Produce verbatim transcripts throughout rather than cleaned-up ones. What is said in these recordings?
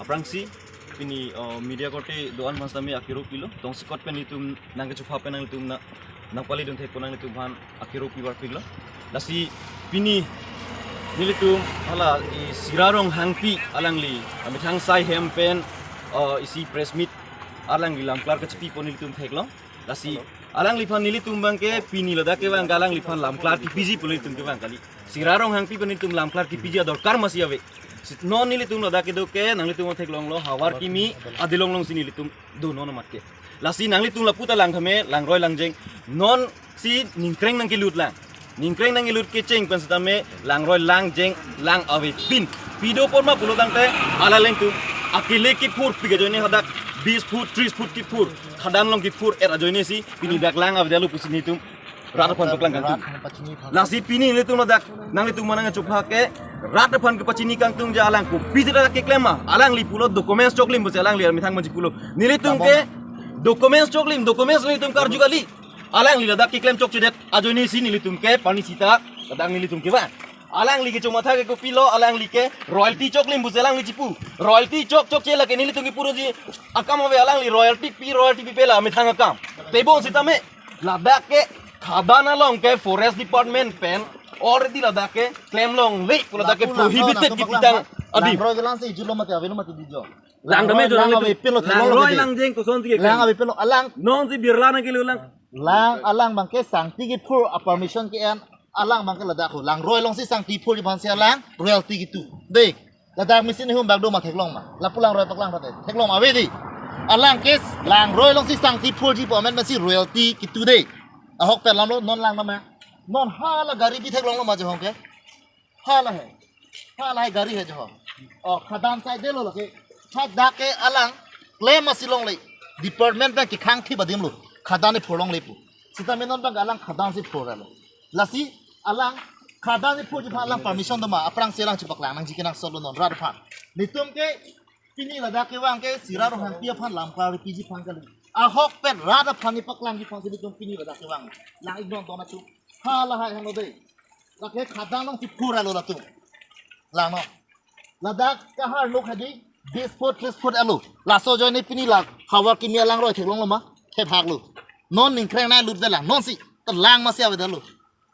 Aphrangsi pini, uh, media korte do-an aphan sitame akero pilo. Tongsekot pen nelitum nangkechopha pen nanglitum na nangpali dun thekpo nanglitum aphan akero pibar pilo. Lasi pini nelitum hala i Sira Ronghangpi alangli amethang asai hem pen, uh, isi press meet alangli lamklar kachipipo nelitum theklong. Lasi alangliphan nelitum abangke pini ladak kevang alangliphan lamklar kipiji pu nelitum kevang kali. Sira Ronghangpi pen nelitum lamklar kipiji adorkar masi ave. Si non nelitum ladak kedo ke nanglitum theklonglo havar kimi adilong alongsi nelitum do non amat ke. Lasi nanglitum lapu ta lang thame langroi langjeng. Nonsi ningkreng nangkelut lang. Ningkreng nangkelut kecheng pen sitame langroi langjeng lang avepin. Pi do apot ma pulo tangte alanglitum akele kiphur pik ajoine hadak bis phur, tris phur kiphur, khadan along kiphur-et ajoinesi pini dak lang avedetlo pusi nelitum rat aphan paklang kangtung. Lasi pini nelitum ladak nanglitum aphan nangchopha ke rat aphan kepachini kangtung je alang kopi jeda keklem ma. Alangli pulo documents choklim pusi alangli amethang manji pulo. Nelitum ke documents choklim, documents nelitum karju kali. Alangli ladak keklem chokchedet ajoinesi nelitum ke pani sita ladak nelitum kevang. Alangli kechomatha ke kopilo, alangli ke royalty choklim pusi alangli chipu. Royalty chok chokche lake nelitum kipu doji akam ave, alangli royalty pi, royalty pipe la amethang akam. Tebon sitame ladak ke khadan along ke forest department pen already ladak ke klem longle pu ladak ke prohibited kipitang adim. Langroi kelang si julo mati avelo mati dijo. Lang dame jo lang avepinlo, theklonglo lang kedi. Lang jeng kosonsi ke lang avepinlo alang. Nonsi birla nangkelu lang. Lang alang abangke sangti kiphur a permission ke-en alang abangke ladak ho. Langroi alongsi sangti phurji aphansi alang royalty kitu. Dei. Ladak machine ihum bak do ma theklong ma. Lapu langroi paklang thate. Theklong ma ave dei. Alang ke langroi alongsi sangti phurji pu amen pensi royalty kitu dei. Ahok pen lamlo non lang nama. Non hala gari bi theklonglo ma jehong ke. Hala hai. Hala hai gari hai jehong. Oh, khadan sai delo lake. Hadak ke alang klem masi longle. Department abang kekhang thip adimlo. Khadan ni phurlongle pu. Sitame non abang alang khadan si phurlo. Lasi alang khadan ni phurji aphan alang permission doma, aphrangsi alang chepaklang nangji kenangsot lo non rat aphan. Nelitum ke pini ladak kevang ke Sira Ronghangpi aphan lamklar piji aphan kali. Ahok pen rat aphan ni paklangji aphansi nelitum pini ladak kevang. Lang iknon dona tu. Hala hai hano dei. Lake khadan alongsi phurlo latum. Langno. Ladak kahar nok hadi bis phur, tris phur alo. Laso ajoine pini la havar kimi alangroi theklonglo ma. Thep haklo. Non ningkreng nanglut de lang. Nonsi ta lang masi avedetlo.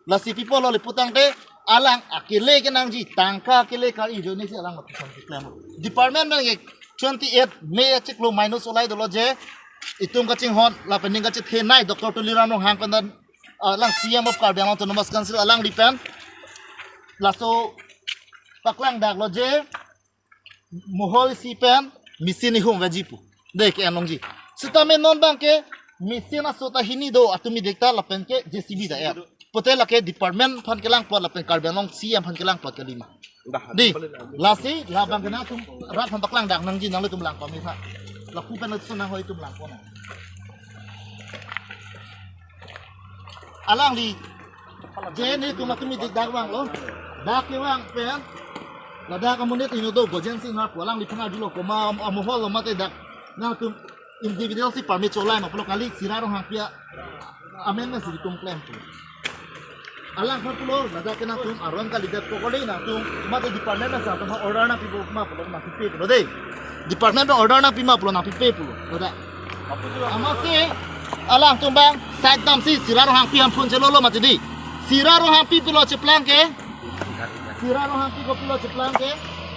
Lasi pi apotlo le putangte alang akele kenangji, tangka akele kar-i ajoinesi alang lapuson keklemlo. Department abang ke twenty eight May achiklo minus olai dolo je itum kachinghon lapen ning kachethenei Doctor Tuliram Ronghang pen dan, ah, lang C M of Karbi Anglong Autonomous Council alangli pen laso paklang daklo je mohol isi pen machine ihum veji pu. Dei ke-en longji. Sitame non abangke machine aso ta hini do, atum idik ta lapen ke J C B da ya. Pote lake department aphan kelang apot lapen Karbi Anglong C M aphan kelang apot kali ma. Dei, lasi labang ke nangtum rat aphan paklang dak nangji nanglitum lang pame tha. Lapu pen lason nanghoi itum lang pon. Alangli je nelitum atum idik dak vanglo. Dak kevang pen ladak amonit inut do Gojen Singha pu, alangliphan arjulo komat amohol lo mate dak nangtum individual si permit cholai ma pulo, kali Sira Ronghangpi amen nangsi itum klem pu. Alangphan pulo ladak ke nangtum aron kalidet pokoli nangtum mate department nangsi atum order nangpipo ma pulo nangpipe pulo dei. Department order nangpi ma pulo nangpipe pulo. Ladak. Amatsi alangtum abang side damsi Sira Ronghangpi aphan phone chelolo mati dei. Sira Ronghangpi pilo cheplang ke. Sira Ronghangpi kopilo cheplang ke.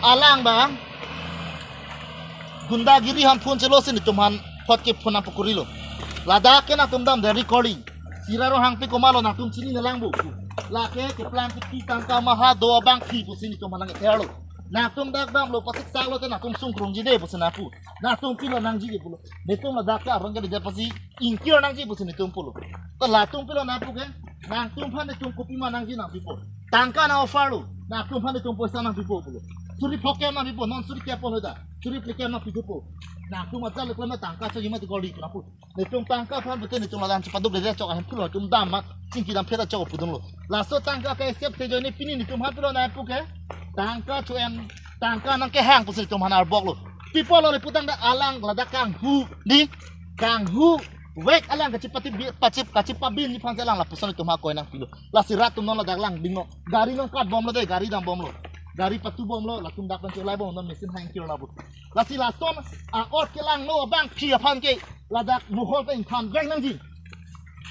Alang abang gundagiri aphan phone chelosi nelitum aphan phot ke phone nangpakorilo. Ladak ke nangtum damde recording. Sira Ronghangpi komatlo nangtum chinine lang bo. Lake keplang kiti tangka maha do abang pi pusi nelitum aphan nangtherlo. Nangtum dak damlo pasik saklo te nangtum sungkrungji dei pusi nangpu. Nangtum pilo nangji ke pulo. Nelitum ladak ke aron kalidet apotsi ingkir nangji pusi nelitum pulo. Ta latum pilo nangpu ke, nangtum aphan nelitum kopima nangji nangpipo. Tangka nang offer lo, nangtum aphan nelitum poisa nangpipo pulo. Suri phokep nangpipo, non suri kep pon hoda. Suri phlikep nangpithupo. Nangtum ajat le klem tangka chojima ti koli nangpu. Nelitum tangka aphan pute nelitum ladak chepaduk dede chok ahem pulo, nelitum dam ma chingki dam pheta chok pudunlo. Laso tangka ke accept se ajoine pini nelitum aphan pilo nangpu ke. Tangka cho-en, tangka nangkehang pusi nelitum aphan arboklo. Pi apotlo le putangte alang ladak kanghu dei, kanghu vek alang kachepati bi-, pachep, kachepabinji aphansi alang lapuson nelitum akoi nangpilo. Lasi rat atum non ladak lang dingno. Gari nangkat bomlo dei, gari dam bomlo. Gari patubomlo, latum dak pen cholai bom, non machine hang kir labu. Lasi lason a-ot kelangno abangpi aphan ke ladak mohol pen ingthan vek nangji.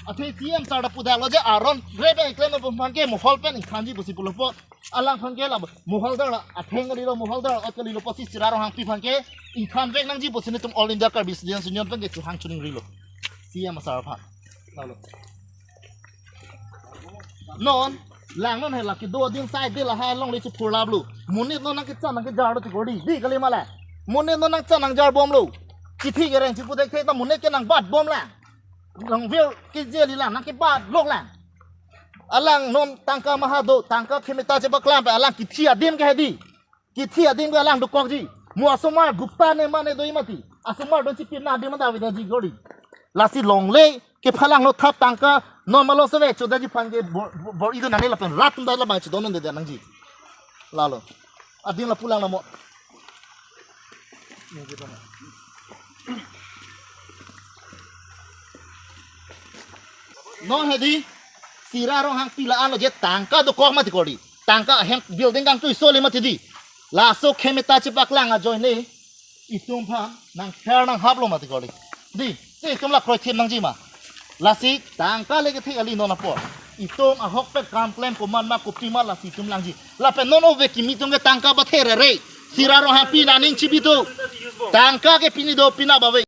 Athe C M sir ta pudaklo je aron re pen klem aphan ke mohol pen ingthanji pusi pulo apot. Alangphan ke la mohol dar la atheng kalilo, mohol dar ot kalilo pusi Sira Ronghangpi aphan ke ingthan vek nangji pusi netum All India Karbi Students Union pen ke chuhang chuning rilo. C M sir aphan. Lalo. Non, langnon he la kedo adim sai de lahai alongle chephurlaplo. Monit non nangkechan nangkejar lo ti kori. Di kali ma la. Monit non nangchan nangjar bomlo. Chithi kereng chipu dekthe ta monit ke nangbat bomlang. Nangvir ke jeli lang nangkebat longlang. Alang non tangka maha do, tangka khemeta chepaklang pen alang kithi adim ke hedi. Kithi adim ke alang dokokji. Mo asomar Gupta ne mane do imati. Asomar don chipin na adim ta avedaji kori. Lasi longle kephalangno thap tangka non malose ve chodaji aphan ke bor, bor, bor-i do nangji lapen rat atum ta labang chodon non de nangji. Lalo. Adim la pulang namo. Non hedi, Sira Ronghangpi la-anlo je tangka dokok mati kori. Tangka ahem building kangtui soli mati di. Laso khemeta chepaklang ajoine itum aphan nangpher nanghaplo mati kori. Di, si itum la kroithim nangji ma. Lasi tangka le kethe kali non apor. Itum ahokpet kam klem komat ma kopi ma lasi itum langji. Lapen non ove kimi atum ke tangka bathe rere. Sira Ronghangpi nangning chibi do. Tangka ke pini do pini abang ave.